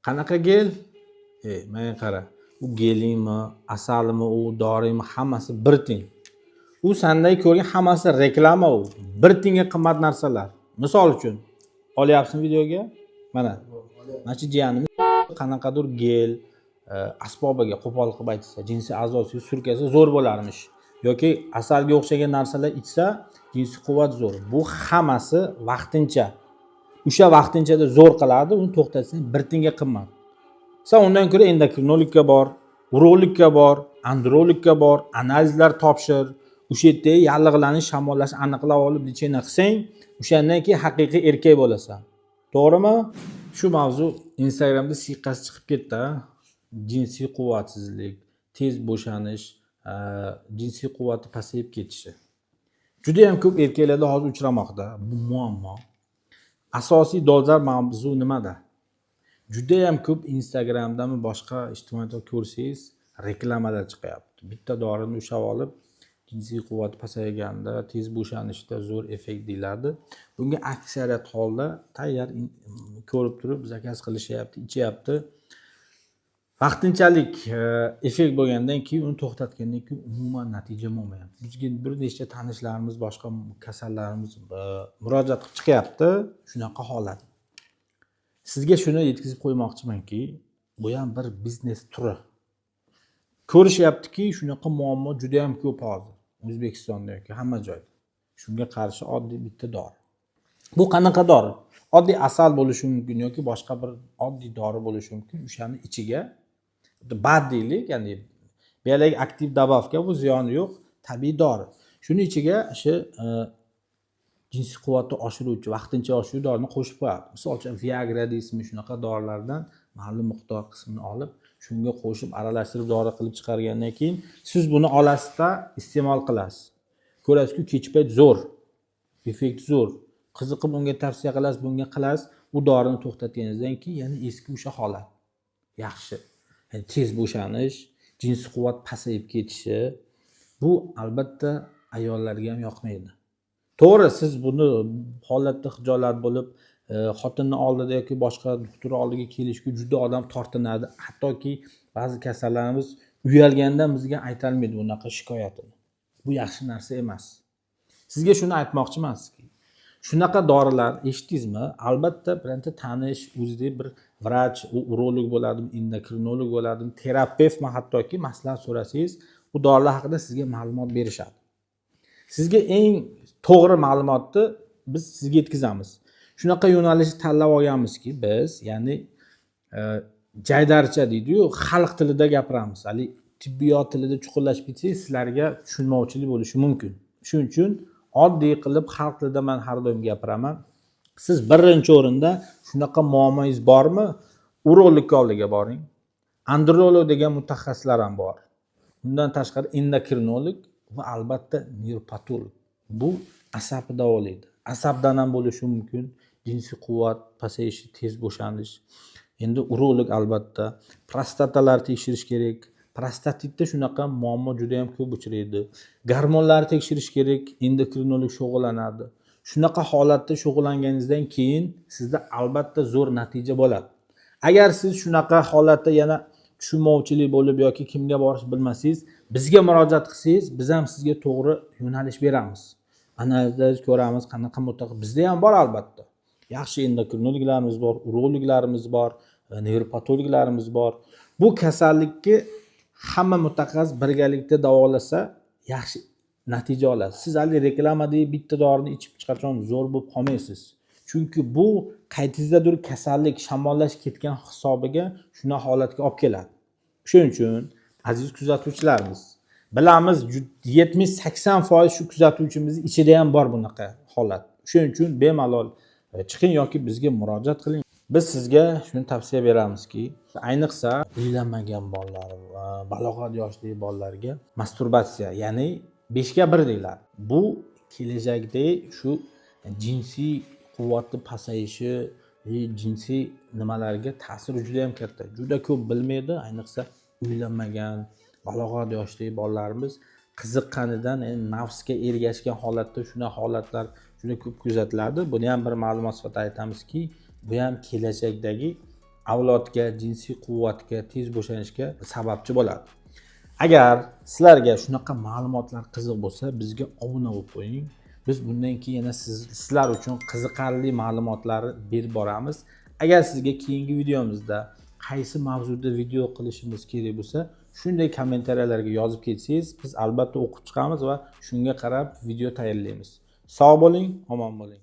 Qanaqa gel? Menga qara, u gelingmi, asalmi, u doringmi, hammasi bir tiyin. U sandagi ko'rgan hammasi reklama, u bir tiyinga qimmat narsalar. Misol uchun, olyapsizmi videoga? Mana shu jiyanimiz qanaqadir gel, asbobiga, qo'pol qilib aytsa, jinsiy a'zosiga surkasa zo'r bo'larmish yoki asalga o'xshagan narsalar ichsa, jinsiy quvvat zo'r. Bu hammasi vaqtincha. O'sha vaqtinchada zo'r qiladi, uni to'xtatsang, bir tiyinga qimmat. San undan ko'ra endokrinologga bor, urologga bor, andrologga bor, analizlar topshir, o'sha yerdagi yallig'lanish, shamollashni aniqlab olib, лечение qilsang, o'shandan keyin haqiqiy erkak bo'lasan, to'g'rimi? Shu mavzu Instagramda siyqasi chiqib ketdi. Jinsiy quvvatsizlik, tez bo'shanish, jinsiy quvvati pasayib ketishi judayam ko'p erkaklarda hozir uchramoqda bu muammo. Asosiy dolzarb mavzu nimada? Judayam ko'p Instagramdami, boshqa ijtimoiy tarmoqda ko'rsangiz, reklamalar chiqyapti. Bitta dorini ushlab olib, jinsiy quvvati pasayganda, tez bo'shanishda zo'r effekt deyiladi. Bunga aksariyat holda tayyor ko'rib turib zakaz qilishyapti, ichyapti. Vaqtinchalik effekt bo'lgandan keyin, uni to'xtatgandan keyin umuman natija bo'lmayapti. Bizga bir nechta tanishlarimiz, boshqa kasallarimiz murojaat qilib chiqyapti shunaqa holat. Sizga shuni yetkazib qo'ymoqchimanki, bu ham bir biznes turi. Ko'rishyaptiki, shunaqa muammo juda yam ko'p hozir O'zbekistonda yoki hamma joyda. Shunga qarshi oddiy bitta dori. Bu qanaqa dori? Oddiy asal bo'lishi mumkin yoki boshqa bir oddiy dori bo'lishi mumkin. O'shani ichiga БАД deylik, ya'ni biologik aktiv добавка, bu ziyoni yo'q, tabiiy dori. Shuni ichiga o'sha jinsiy quvvatni oshiruvchi, vaqtincha oshiruvchi dorini qo'shib qo'yadi. Misol uchun, Viagra deysizmi, shunaqa dorilardan ma'lum miqdor qismini olib, shunga qo'shib, aralashtirib, dori qilib chiqargandan keyin siz buni olasizda, iste'mol qilasiz. Ko'rasizki, kech payt zo'r effekt, zo'r. Qiziqib unga tavsiya qilasiz, bunga qilasiz. U dorini to'xtatganingizdan keyin yana eski o'sha holat yaxshi, ya'ni tez bo'shanish, jinsiy quvvat pasayib ketishi. Bu albatta ayollarga ham yoqmaydi, to'g'ri. Siz buni holatda xijolat bo'lib, xotinni oldida yoki boshqa doktor oldiga kelishga juda odam tortinadi. Hattoki ba'zi kasallarimiz uyalgandan bizga aytolmaydi bunaqa shikoyatini. Bu yaxshi narsa emas. Sizga shuni aytmoqchimanki, shunaqa dorilar eshitdingizmi, albatta bironta tanish, o'zidek bir vrach, u urolog bo'ladimi, endokrinolog bo'ladimi, terapevtmi, hattoki maslahat so'rasangiz, u dorilar haqida sizga ma'lumot berishadi. Sizga eng to'g'ri ma'lumotni biz sizga yetkazamiz. Shunaqa yo'nalishni tanlab olganmizki biz, ya'ni jaydarcha deydiyu, xalq tilida gapiramiz. Haligi tibbiyot tilida chuqurlashib ketsak, sizlarga tushunmovchilik bo'lishi mumkin. Shuning uchun oddiy qilib, xalq tilida man har doim gapiraman. Siz birinchi o'rinda shunaqa muammongiz bormi, urologga oldiga boring. Androlog degan mutaxassislar ham bor. Undan tashqari endokrinolog va albatta nevropatolog. Bu asabni davolaydi. Asabdan ham bo'lishi mumkin jinsiy quvvat pasayishi, tez bo'shanish. Endi urolog, albatta prostatalarni tekshirish kerak. Prostatitda shunaqa muammo juda yam ko'p uchraydi. Gormonlarni tekshirish kerak, endokrinolog shug'ullanadi. Shunaqa holatda shug'ullanganingizdan keyin sizda albatta zo'r natija bo'ladi. Agar siz shunaqa holatda yana tushunmovchilik bo'lib yoki kimga borish bilmasangiz, bizga murojaat qilsangiz, biz ham sizga to'g'ri yo'nalish beramiz. Analizlar ko'ramiz, qanaqa mutaxassis bizda ham bor. Albatta yaxshi endokrinologlarimiz bor, urologlarimiz bor, nevropatologlarimiz bor. Bu kasallikni hamma mutaxassis birgalikda davolasa, yaxshi natija olasiz. Siz haligi reklamadagi bitta dorini ichib, hech qachon zo'r bo'lib qolmaysiz, chunki bu qaytingizdadir kasallik, shamollash ketgan hisobiga shunaqa holatga olib keladi. Shuning uchun, aziz kuzatuvchilarimiz, bilamiz, 70-80% shu kuzatuvchimizni ichida ham bor bunaqa holat. Shuning uchun bemalol chiqing yoki bizga murojaat qiling. Biz sizga shuni tavsiya beramizki, ayniqsa uylanmagan bolalar va balog'at yoshidagi bolalarga masturbatsiya, ya'ni 5ga 1 deyiladi, bu kelajakda shu jinsiy quvvatni pasayishi, jinsiy nimalarga ta'siri juda yam katta. Juda ko'p bilmaydi, ayniqsa uylanmagan, balog'at yoshidagi bolalarimiz qiziqqanidan, nafsga ergashgan holatda shunaqa holatlar juda ko'p kuzatiladi. Buni ham bir ma'lumot sifatida aytamizki, bu ham kelajakdagi Avlodga, jinsiy quvvatga, tez bo'shanishga sababchi bo'ladi. Agar sizlarga shunaqa ma'lumotlar qiziq bo'lsa, bizga obuna bo'lib qo'ying. Biz bundan keyin yana sizlar uchun qiziqarli ma'lumotlarni berib boramiz. Agar sizga keyingi videomizda qaysi mavzuda video qilishimiz kerak bo'lsa, shunday kommentariyalarga yozib ketsangiz, biz albatta o'qib chiqamiz va shunga qarab video tayyorlaymiz. Sog' bo'ling, omon bo'ling.